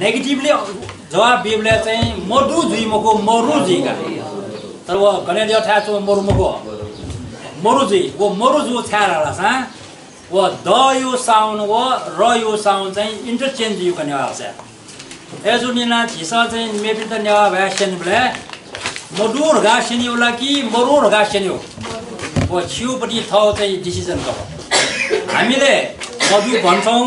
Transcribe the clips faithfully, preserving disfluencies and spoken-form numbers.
Negatively जवाफ बीबलय् चाहिँ मदु जुइ मखु, मरु जुइ का। तर व गणेद्यः थाय् च्वं मरु मखु, मरु जुइ। व मरु जू छाय् धाःसा व द यु sound व र यु sound चाहिँ interchange जू का नेवाः भाषाय्। अय्‌जूगुलिं झीसं चाहिँ मेपिन्त नेवाः भाय् स्यनीबलय् मदु धकाः स्यनीगु ला कि मरु धकाः स्यनीगु? व छिगुपट्टि थःगु चाहिँ decision का। हामीले मदु भन्छौँ,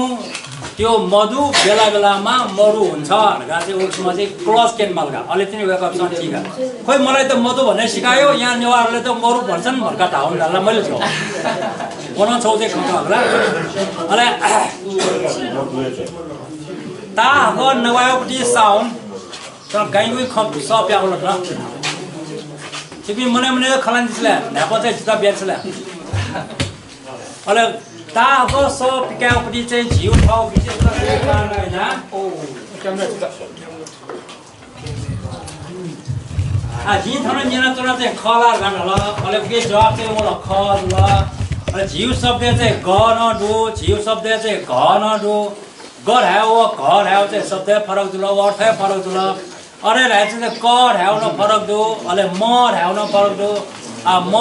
त्यो मदु बेला बेलामा मरु हुन्छ धकाः चाहिँ उसँग चाहिँ clause क्यने माल का। अले तिनि वय्‌कःपिन्सं ठीक का। खोइ, मलाई त मदु भन्ने सिकायो, यहाँ नेवाःले त मरु भन्छन् धकाः धाःगु धाल ला, मैले छौ। व नं छौ चाहिँ खँ का होला। अले ताःहाकः नवायेगुपट्टि sound, तर गय् गुय् खँ सः पिहां वल न। छिपिं मनय् मनय् खँ ल्हानादिसँ ला, न्हाय्‌पं चाहिँ जितः बियादिसँ ला। अले ताःहाकः सः पिकायेगुपट्टि चाहिँ झीगु थःगु विशेषता चाहिँ का ना। आ, जिं थन न्यनाच्वना चाहिँ ख ला धकाः धाल, अले उकिया जवाफ चाहिँ वल ख जुल। अले झीगु शब्दय् चाहिँ ग नं दु, झीगु शब्दय् चाहिँ घ नं दु। ग धायेगु व घ धायेगु चाहिँ शब्दय् फरक जुल, व अर्थय् फरक जुल। अले धायेगु चाहिँ क धायेगु नं फरक दु, अले म धायेगु नं फरक दु। आ, म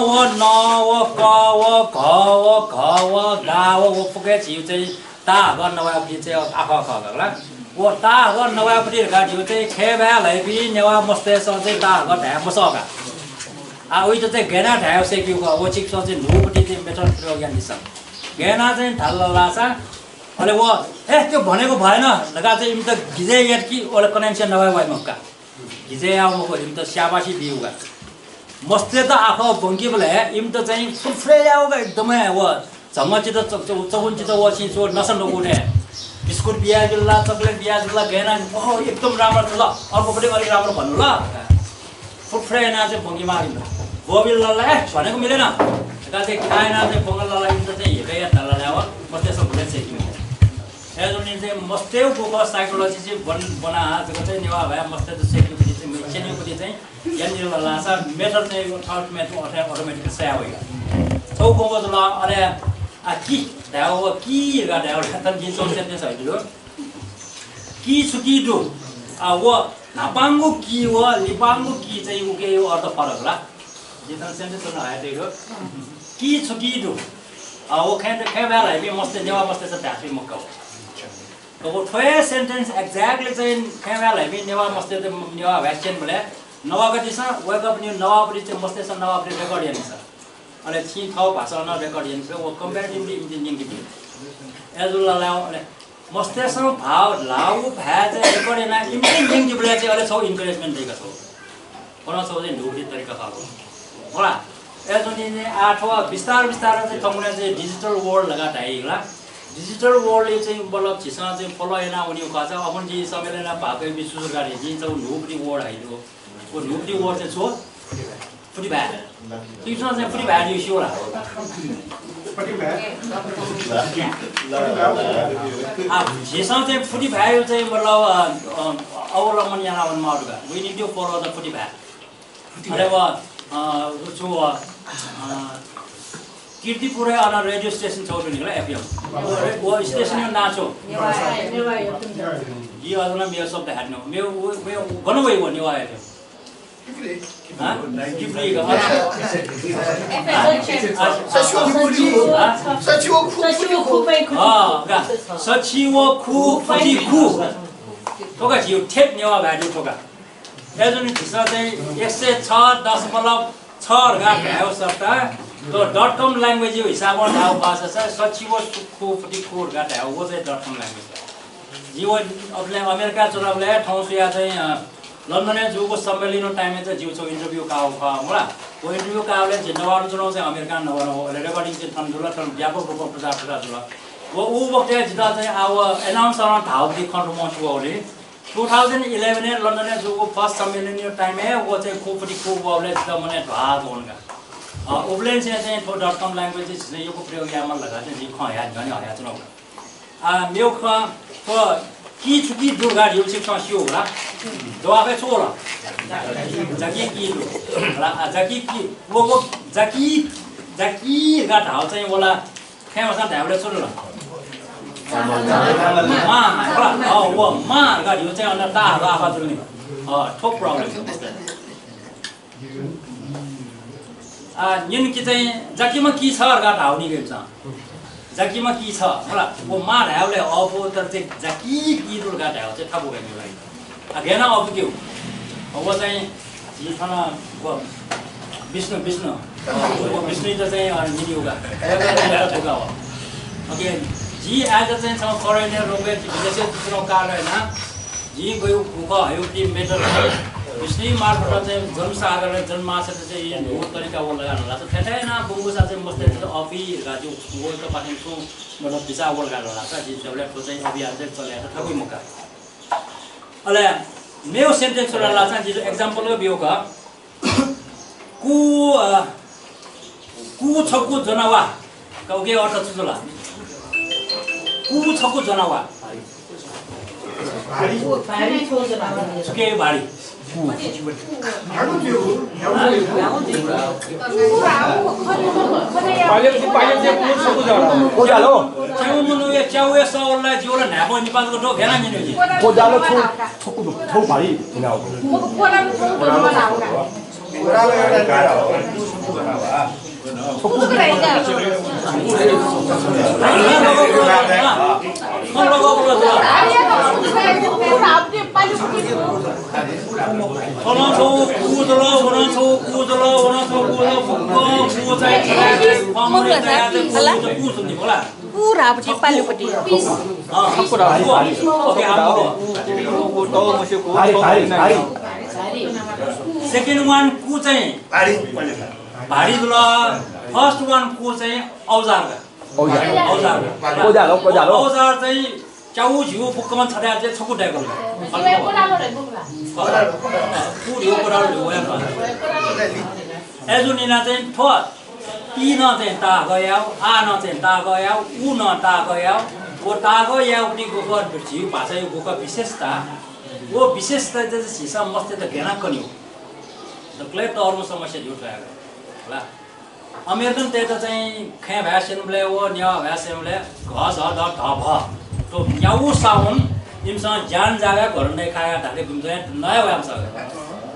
व न व क व घ व घ व गा व व फुक्कं झीगु चाहिँ ताःहाकः नवायेगुपट्टि चाहिँ आखः खः का ला। व ताःहाकः नवायेगुपट्टि धकाः धइगु चाहिँ खँय् बाय् ल्हाइपिं नेवाः मस्तय्‌सं चाहिँ ताःहाकः धाये मसः का। आ, उइत चाहिँ गय् याना धायेगु सय्‌केगु खः, व छिकपिन्सं चाहिँ न्हूगुपट्टि चाहिँ method प्रयोग यानादिसँ। गय् याना चाहिँ धाल धाःसा, अले व, "ए, त्यो भनेको भएन" धकाः चाहिँ इमित गिजय् यात कि, अले connection नवाये वाइ मखु का। गिजय् याः मखु, इमित स्याबासी बीगु का। मस्तय्‌त आखः ब्वंकीबलय् इमित चाहिँ फुरफुरे याःगु का, एकदमै व झंगःचित च-, च-, चकुनचित वःसिं च्वं नसा नकूथें। बिस्कुट बियादिल ला, चकलेट बियादिल ला, गय् याना, "ओहो, एकदम राम्रो छ ल, अर्कोपट्टि अलिक राम्रो भन्नु ल।" फुरफुरे याना चाहिँ ब्वंकी माःगु इमित। ब्वःबिल ला, "ए, भनेको मिलेन" धकाः चाहिँ खिना याना चाहिँ ब्वंगल ला, इमित चाहिँ हेबय् यात धाल धाःसा मस्तय्‌सं भुलय् सय्‌की मखु। अय्‌जूगुलिं चाहिँ मस्तय्‌गु गुगु psychology चाहिँ ब्वन-, ब्वनाः जक चाहिँ नेवाः भाय् मस्तय्त सय्‌केगुपट्टि चाहिँ, स्यनेगुपट्टि चाहिँ यानादिल धाःसा method चाहिँ automatic, automatic सया वइ। छगू गुगु जुल, अले आ, कि धायेगु, कि धकाः धायेगु, थन जिं छगू sentence हयादिल। कि छु कि दु, आ, व न्हापांगु कि व लिपांगु कि चाहिँ उकिया अर्थ फरक ला। जिं थन sentence नं हयातयागु। कि छु कि दु, आ, व खँय्, खँय् बाय् ल्हाइपिं मस्त, नेवाः मस्तय्‌सं धाये फइ मखु का। अले थ्व हे sentence exactly चाहिँ खँय् बाय् ल्हाइपिं नेवाः मस्तय्‌त, नेवाः भाय् स्यनीबलय् नवाकादिसँ, वय्‌कःपिनिगु नवाःपट्टि चाहिँ मस्तय्‌सं नवाःपट्टि record यानादिसँ। अले छिं थःगु भाषां नं record यानादिसँ, व comparatively इमित न्यंके फइ। अय्‌जूगु ला, अले मस्तय्‌सं भाव ल्हाःगु भाय् चाहिँ record यानाः इमित न्यंकेबलय् चाहिँ अले छगू encouragement दइ का छगू। अन छगू चाहिँ न्हूगु तरिका खः। होला। अय्‌जूगुलिं आः थ्व बिस्तार बिस्तार चाहिँ थौंकन्हय् चाहिँ digital world धकाः धाइ ला। Digital world य् चाहिँ मतलब झीसं चाहिँ follow याना वनीगु खःसा, अबलय् जिं सम्मेलनय् भाग कयाः सुरु यानागु, जिं छगू न्हूगु word हयादिल। व न्हूगु word चाहिँ छु? फुति भाय्। छिकपिन्सं चाहिँ फुति भाय् धइगु स्यू ला? आ, झीसं चाहिँ फुति भाय्‌या चाहिँ मतलब, अ, अ, अवलम्बन याना वने माःगु का। We need to follow the फुति भाय्। अले व, अ, व छु व, अ, कीर्तिपुरय् अन radio station छगू दु नि ला, FM। व, व station-या नां छु? नेवाः, नेवाः FM। जिं अझ नं मेगु शब्द हायादिल। मेगु, व, मेगु गन वइ व नेवाः FM? हाँ? किपुली का। सछि व खु फुति खु। हाँ, का। सछि व खु फुति खु। थ्व का झीगु ठेट नेवाः भाय् दु थ्व का। अय्‌जूगुलिं झीसं चाहिँ एक सय छ दशमलव छ धकाः धायेगु सट्टा, थ्व dot com language-या हिसाबं धायेगु खःसा चाहिँ सछि व खु फुति खु धकाः धायेगु, व चाहिँ dot com language। जिं व अबलय् अमेरिका च्वनाबलय् थौं स्वयाः चाहिँ, अ, लन्डनय् जूगु सम्मेलनया time-य् चाहिँ जिगु छगू interview काःगु खः मला। व interview काःबलय् झी नवाःगु च्वनागु चाहिँ अमेरिकां नवाःगु, अले recording चाहिँ थन जुल, थन व्यापक रूपमा प्रचार प्रसार जुल। व उ वखतय् जितः चाहिँ आः व announcer-नं धाःगु खँ लुमंके वःगुलिं two thousand eleven-य् लन्डनय् जूगु first सम्मेलनया time-य् व चाहिँ खु फुति खु वःबलय् जितः मनय् ध्वाः च्वंगु का। अ, उबलय् चाहिँ, चाहिँ थ्व dot com language चाहिँ झीसं यक्व प्रयोग यायेमाल धकाः चाहिँ जिं खँ हया, न्ह्यःने हयाच्वनागु का। आ, मेगु खँ, थ्व कि छु कि दु धकाः धइगु छिकपिन्सं स्यू ला? जवाफ हे छु वल? जकि कि दु। ला, आ, जकि कि, व, व, जकि, जकि धकाः धाःगु चाहिँ वल। खँय् भाषां धायेबलय् छु जुल? मा, मा, अ, व मा धकाः धियो चाहिँ अन ता धकाः आखः जुल नि। अ, थ्व problem। आ, न्यन कि चाहिँ जाकिमा कि छ धकाः धाःगु नि गय् इमिसं। जाकिमा कि छ, मला, व मा धायेबलय् अःपु, तर चाहिँ जाकि कि दु धकाः धायेगु चाहिँ थाकु गय् नि। आ, गय् नं अःपु कि। व चाहिँ झी थन व विष्णु, विष्णु। व विष्णुइत चाहिँ, अ, न्यनी उगा। OK, जि आज चाहिँ छगू करेन्ट रोगय् जि विदेशय् दुसरो कार्य याना। जिं गयु गुखः हयु ति मेटर विष्णु मार्फत चाहिँ जनसाधारण, जनमानसय् चाहिँ यि न्हू तरिका व लगान होला। थथे याना बंगुसा चाहिँ मस्त चाहिँ अफि राजु व त पाखें छुं मतलब बिचाः व लगान होला। जि जबले थ्व चाहिँ अभियान चाहिँ चले यात थाकुइ मका। अले मेउ sentence ला ला चाहिँ जिजु example ग बिउ का। कु, अ, कु छकु जनावा। का उके अर्थ छु जुल? कु छकु जनावा। छुके भारी। कोजालो। च्याउ मनू या च्याउ या सवल ला जिवला न्हाय्पं निपाल को दो घेना निनु जी। कोजालो छु छकु छौ भारी हिनाउ। पूरा आपट्टि पाल्योपट्टि। Second one कु चाहिँ भारी जुल। First one कु चाहिँ औजार का। औजार। औजार। कोजालो, कोजालो। औजार चाहिँ च्याउ झिउ बुक्कं छथाय् चाहिँ छकु दाय्कल। कु झिउ कोदालो झिउ वया। अय्जु निना चाहिँ थ्व इ नं चाहिँ ताःगः याउ, आ नं चाहिँ ताःगः याउ, उ नं ताःगः याउ। व ताःगः याउपट्टि गुखः झिउ भाषायु गुखः विशेषता। व विशेषता चाहिँ झीसं मस्तय्त घेना कन्यु। दकलय् तःधंगु समस्या झिउ थ्व यागु। होला। अमेरिकनतय्त चाहिँ खँय् भाय् स्यनेबलय् व नेवाः भाय् स्यनेबलय् घ, झ, ध, ध, भ। थ्व न्यागू sound इमिसं ज्यान जागय् घरन्डय् खाया धात्थें गुम्सं नया वया इमिसं।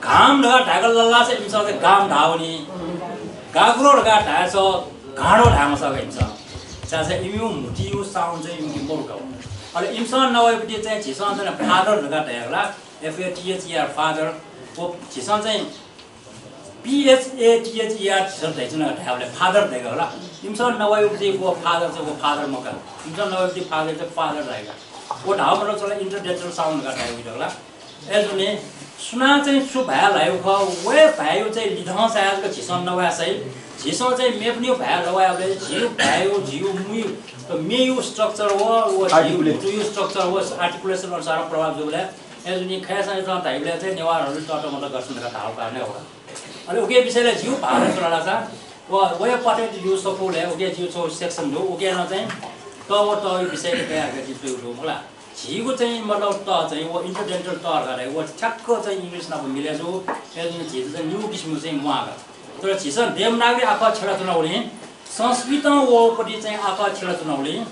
घाम धकाः धायेका लालासे इमिसं चाहिँ गाम धावनी। गाग्रो धकाः धायेस घाँडो धायेमसः इमिसं। छाय्‌धाःसा इमिगु म्हुतुयु sound चाहिँ इमिके मरुका। अले इमिसं नवय्‌पट्टि चाहिँ झीसं चाहिँ father धकाः धायेगु ला, F A T H E R, father। व झीसं चाहिँ P H A T H E R झीसं धयाच्वना धायेबलय् father धायेगु होला। इमिसं नवय्‌पट्टि व father चाहिँ व father मखु। इमिसं नवय्‌पट्टि father चाहिँ father धायेगु। व धाःगु मतलब छु ला, interdental sound धकाः धायेगु होला। अय्‌जूगुलिं सुनां चाहिँ छु भाय् ल्हायेगु खः, व हे भाय्‌यु चाहिँ लिधंसाय् जक झीसं नवायेसाइ। झीसं चाहिँ मेपिनिगु भाय् ल्हायेबलय् झीगु भाय्‌यु, झीगु मुइ, मेयु structure व, व झीगु articulate। म्हुतुयु structure व articulation अनुसार प्रभाव जूबलय् अय्‌जूगुलिं खय्‌सां धाइबलय् चाहिँ नेवाःतय्‌त मतलब गर्छन् धकाः धाःगु कारणं हे खः। अले उके विषयलय् जिगु भावना छु धाःसा, व, वया पठ्ययु सफूलय् उके जिगु छगू section दु, उके नं चाहिँ त व तयु विषयलय् कयाः जिं च्वयागु दु, मला। झीगु चाहिँ मतलब त चाहिँ व interdental त धकाः धाइ, व ठ्याक्क चाहिँ English नाप मिले जू, अय्‌जूगुलिं झीत चाहिँ निगू किसिमं चाहिँ म्वाःगु। तर झीसं देवनागरी आखः छ्यलाच्वनागुलिं संस्कृतं वःपट्टि चाहिँ आखः छ्यलाच्वनागुलिं,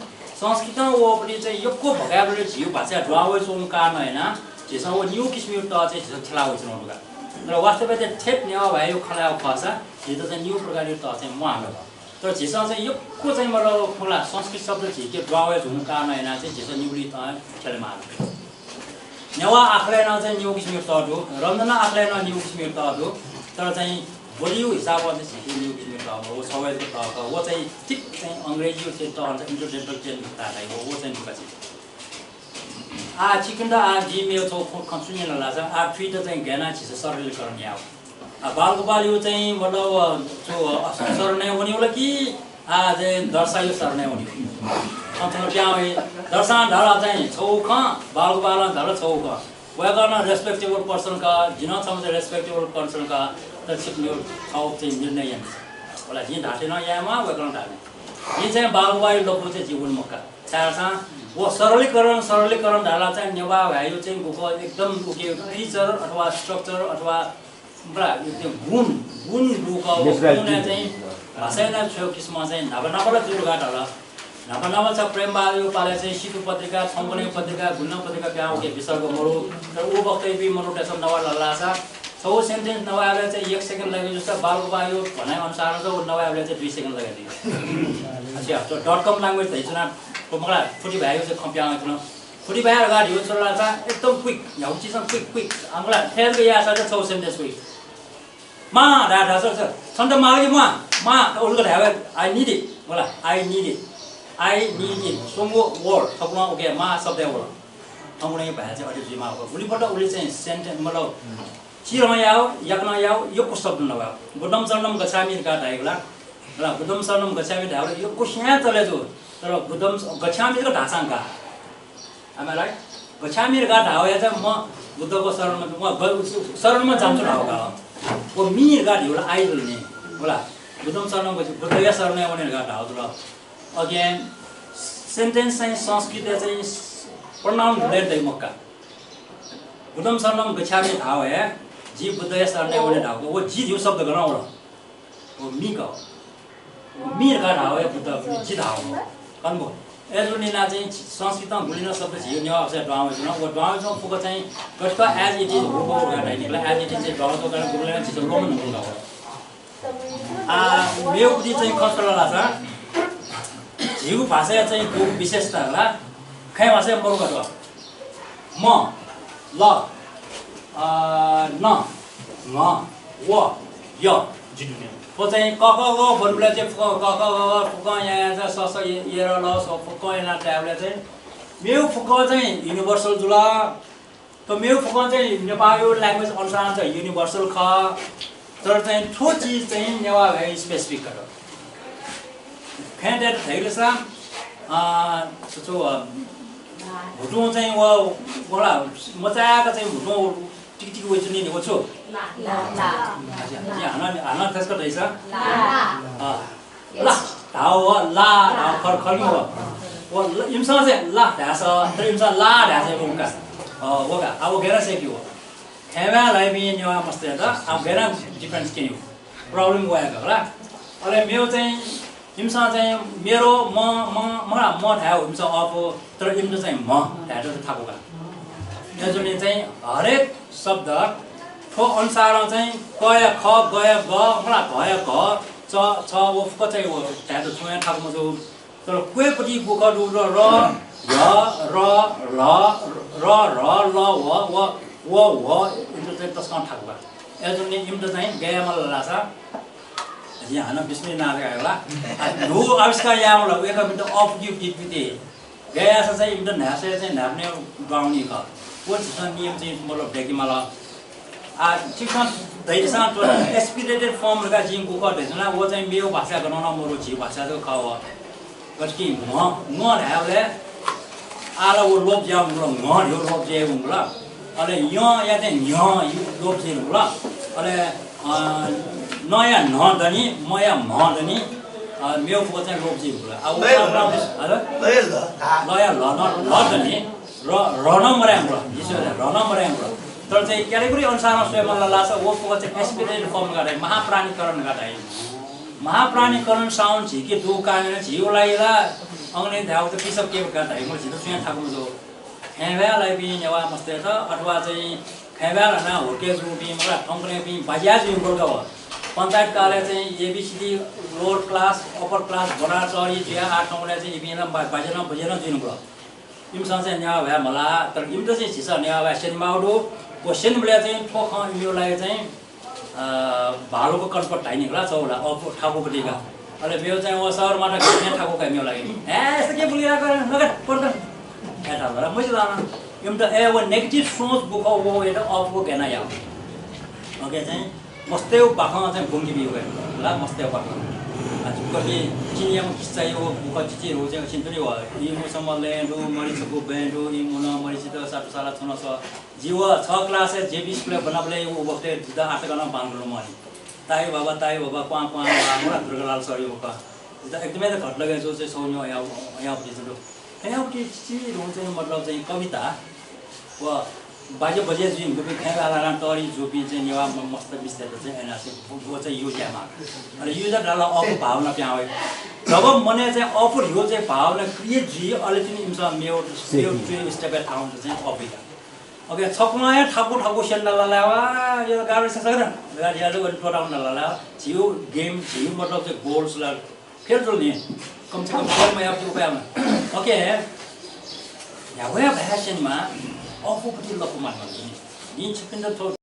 संस्कृतं वःपट्टि चाहिँ यक्व vocabulary झीगु भाषाय् दुहां वयाच्वंगु कारणं यानाः झीसं व निगू किसिमयु त चाहिँ झीसं छ्यला वयाच्वनागु दु का। तर वास्तवय् चाहिँ ठेठ नेवाः भाय्‌यु खँ ल्हायेगु खःसा झीत चाहिँ निगू प्रकारयु त चाहिँ म्वाःगु दु। तर झीसं चाहिँ यक्व चाहिँ मतलब खँ ल्हाः, संस्कृत शब्द झीके दुहां वयाच्वंगु कारणं यानाः चाहिँ झीसं निगूलि त छ्यलेमाःगु दु। नेवाः आखलय् नं चाहिँ निगू किसिमयु त दु, रञ्जना आखलय् नं निगू किसिमयु त दु, तर चाहिँ बोलीयु हिसाबं चाहिँ झीके निगू किसिमयु त, व छगू हे त खः, व चाहिँ ठिक चाहिँ अंग्रेजीयु चाहिँ त, interdental चाहिँ धाइ, व, व चाहिँ दुका चाहिँ। आ, छिकपिन्त आ, जिं मेगु छगू खँ, खँ छु न्यना धाःसा, आ, थुइत चाहिँ गय् यानाः झीसं सरलीकरण यायेगु। आ, बालगोपालयु चाहिँ मतलब, अ, छु, अ, शरणय् वनेगु ला कि आ, चाहिँ दर्शायु शरणय् वनेगु। अ, थन प्यां वइ, दर्शां धाल चाहिँ छगू खँ, बालगोपालं धाल छगू खँ। वय्‌कः नं respectable person खः, जि नं छम्ह चाहिँ respectable person खः, तर छिकपिनिगु थःगु चाहिँ निर्णय याना। होला, जिं धाःथें नं यायेमाः, वय्‌कलं धाःथें। जिं चाहिँ बालगोपालयु लँपुइ चाहिँ जि वने मखु का। छाय्‌धाःसा व सरलीकरण, सरलीकरण धाल चाहिँ नेवाः भाय्‌यु चाहिँ गुखः एकदम उके feature अथवा structure अथवा बडा एकदम गुण, गुण दुगु, naturality। गुणय् चाहिँ भाषाय् नं छुं किसिमं चाहिँ न्हापा न्हापा ला जुल का धाल। न्हापा न्हापा छ प्रेमबहादुरया पालय् चाहिँ सितु पत्रिका, छम्बुने पत्रिका, गुल्हन पत्रिका पिहां उके विसर्ग मरु। तर उ बखतय् मनूतय्सं नवाये लासा छगू sentence नवायेबलय् चाहिँ एक second लागे जूसा बालगोपालया भनाइ अनुसार चाहिँ उ नवायेबलय् चाहिँ दुई second लागे। अच्छा, तो dot com language धइच्वना, तो मखु ला, फुति भाय्‌या चाहिँ खँ पिहां वइच्वन। फुति भाय् धकाः धिउ छु धाःसा एकदम quick, न्ह्यागु चिजं quick, quick। आः मखु ला, थथे याःसा चाहिँ छगू sentence quick। मां धाये धाःसा, छन्त मां कि मां, मां, उलुक धाये, I need it। मखु ला, I need it। I need it। स्वंगू word, थौंकन्हय् उके मां शब्दय् वल। थौंकन्हय् भाय् चाहिँ अथे जुइमाः। उलिपट्टि उलि चाहिँ sentence, मतलब, चिधं याउ, याकनं याउ, यक्व शब्द नवाउ। बुद्धं शरणं गच्छामि धकाः धाइबलय्, मखु ला, बुद्धं शरणं गच्छामि धाइबलय् यक्व स्यां चले जू। तर बुद्धं गच्छामि धकाः धाःसां का। Am I right? गच्छामि धकाः धाःगु हे चाहिँ म बुद्धया शरणं, म ग-, शरणं जान्छु धाःगु का। व मि धकाः धाइबलय् I जुल नि। मखु ला, बुद्धं शरणं गच्छ-, बुद्धया शरणय् वने धकाः धाःगु जुल। Again, sentence चाहिँ संस्कृतय् चाहिँ pronoun ले दइ मखु का। बुद्धं शरणं गच्छामि धाःगु हे जि बुद्धया शरणय् वने धाःगु का। व जि धिउ शब्द गनं वल? व मि का। व मि धकाः धाःगु हे बुद्ध जि धाःगु। खः नि? अय्‌जूगुलिं नं चाहिँ संस्कृतं गुलि नं शब्द झीगु नेवाः भाषाय् दुहां वइच्वन। व दुहां वइच्वंगु फुक्क चाहिँ गथे as it is हुबहु धकाः धाइ नि, as it is चाहिँ दुहां वइच्वंगु कारणं गुबलें नं झीसं ल्वःमन धुंकल। आः, मेगु बुद्धि चाहिँ खँ छु धाःसा, झीगु भाषाया चाहिँ दुगु विशेषता ला खँय् भाषाय् मरु का। म, ल, अ, न, ङ, व, य। थ्व चाहिँ क, ख, ग, ग ब्वनेबलय् चाहिँ फुक्क क, ख, ग, ग फुक्कं यानाः चाहिँ स, स, य, य, र, ल, स फुक्कं यानाः तयेबलय् चाहिँ मेगु फुक्कं चाहिँ universal जुल। थ्व मेगु फुक्कं चाहिँ नेपाःया language अनुसार चाहिँ universal खः। तर चाहिँ थ्व चिज चाहिँ नेवाः भाय् specific खः। खँय् तयेत धाइगु धाःसा, अ, छु, छु, अ, म्हुतुं चाहिँ व, व ला, मचाय्‌क चाहिँ म्हुतुं टिकटिक वइच्वनी नि, व छु? ला, ला। अच्छा, जिं हानं, हानं थ्यंक धाइसा? ला। अ, ला धाःगु, ला धाःगु खँ, खँ नि व। व ल-, इमिसं चाहिँ ला धाःसा, तर इमिसं ला धाःसा मखु का। अ, व का, आः व गय् यानाः सय्‌की व। खँय् भाय् ल्हाइपिं नेवाः मस्तय्‌त आः गय् यानाः difference क्यनी व। Problem व हे का ला। अले मेगु चाहिँ इमिसं चाहिँ मेरो, म, म, मखु ला, म धायेगु इमिसं अःपु, तर इमित चाहिँ म्ह धायेत थाकु का। अय्‌जूगुलिं चाहिँ हरेक शब्द थ्व अनुसारं चाहिँ कया ख, गया ग, मखु ला, घया घ, च, छ, व फुक्क चाहिँ व धायेत छुं हे थाकु मजू। तर क्वय् पति गुखः दु र, र, ह्य, र, ल्ह, र, ह्र, ल, व, व, व, ह्व, इमित चाहिँ तसकं थाकु का। अय्‌जूगुलिं इमित चाहिँ गय् यायेमाल धाःसा, जिं हानं विष्णु नाथ काय्‌ला, आ, न्हू आविष्कार यायेमाल, वय्‌कःपिन्त अःपुकेगु दित बिते। गय् याःसा चाहिँ इमित न्हाय्‌सं चाहिँ न्हाय्‌पनय् दुहां वनी खः। व झीसं नियम चाहिँ मतलब दयेकेमाल। आ, छिकपिन्सं धयादिसँ, थ्व aspirated form धकाः जिं गुखः धयाच्वना, व चाहिँ मेगु भाषाय् गनं नं मरु, झी भाषाय् जक खः व। गथे कि म्ह, म्ह धायेबलय् आः ला व लोप जुयावंगु ला, म्ह धयागु लोप जुयावंगु ला। अले यंया चाहिँ न्ह्य लोप जुयावंगु ला। अले, अ, नया न्ह दनि, मया म्ह दनि, अ, मेगु फुक्क चाहिँ लोप जुयावंगु ला। आ, व नया ल्ह। हजुर? नया ल्ह। लया ल्ह नं, ल्ह दनि, र, ह्र नं मदयेगु ला। जिं स्वये ला, ह्र नं मदयेगु ला। तर चाहिँ category अनुसारं स्वयेमाल धाःसा व फुक्क चाहिँ aspirated form धकाः धाइ, महाप्राणीकरण धकाः धाइ। महाप्राणीकरण sound झीके दु कारणं झीगु लागि ला अंग्रेजी धायेगु त piece of cake धकाः धाइ, मखु ला, झीत छुं हे थाकु मजू। खँय् भाय् ल्हाइपिं नेवाः मस्तय्‌त अथवा चाहिँ खँय् भाय् ल्हानाः हुर्के जूपिं, मखु ला, थौंकन्हय्‌पिं बाज्या जुइम्ह गुलि का व। पञ्चायत कालय् चाहिँ A B C D lower class, upper class ब्वना तःधि जुयाः आः थौंकन्हय् चाहिँ इपिं ला बा-, बाज्या नं बुज्या नं जुइम्ह गुलि। इमिसं चाहिँ नेवाः भाय् मल्हाः, तर इमित चाहिँ झीसं नेवाः भाय् स्यनेमाःगु दु। व स्यनेबलय् चाहिँ थ्व खँ इमिगु लागि चाहिँ, अ, भालुको कन्पट धाइ नि खला, छगू ला, अःपु, थाकु पति का। अले मेगु चाहिँ व सगरमाथा घाँय् थाकु का मेगु लागि। ए, यस्तो के बुलिरहेको, नगर, पड्कन। ए, थाकु ला, मजिल नं। इमित, ए, व negative सोच गुखः व, व, वयात अःपुक गय् यानाः याउ। OK, चाहिँ मस्तय्‌गु बाखं चाहिँ ब्वंके बी वय्‌कः ला, मस्तय्‌गु बाखं। आ, कति चिनियाम्ह किस्साया व गुखः चिचिधंगु चाहिँ छिं थुलि व, इमु समलय् दु, मरिचीगु बँय् दु, इमु नं मरिचीत सातु साला छुं नं सः। जि व छ class-य् जे बी स्कुलय् ब्वनाबलय् व बखतय् जितः आःतक नं बांलाः मनि। ताइ बाबा, ताइ बाबा, क्वां क्वां बाबा, मखु ला, दुर्गालाल सरया व का। जितः एकदमै घात लगे जूगु चाहिँ छगू न्यं अयाउ-, अयाउपति जुल। अयाउपति चिचिधंगु चाहिँ मतलब चाहिँ कविता व बाजे बजे जुइ गुपिं खँय् लालां तःरि जूपिं चाहिँ नेवाः म-, मस्त मिस्तय्त चाहिँ एनआरसी व चाहिँ use यायेमाः। अले use यात धाःसा अःपु भावना पिहां वइ। जब मनय् चाहिँ अःपु धियो चाहिँ भावना create जुइ, अले तिनि इमिसं मेव, मेव ट्रेन step at down चाहिँ अःपुइ का। OK, छकुलं हे थाकु थाकु स्यना लालाः वा, यो गाह्रो छ सकन। गाह्रो याःगु त्वःता वना लालाः। झीगु game, झीगु मतलब चाहिँ goals ला fail जुल नि। कम से कम fail मयाःगु उपाय मा। OK, न्ह्यागु हे भाय् स्यनेमाः, अःपुपट्टि लक्ष्य मानमाः नि। जिं छिकपिन्त थ्व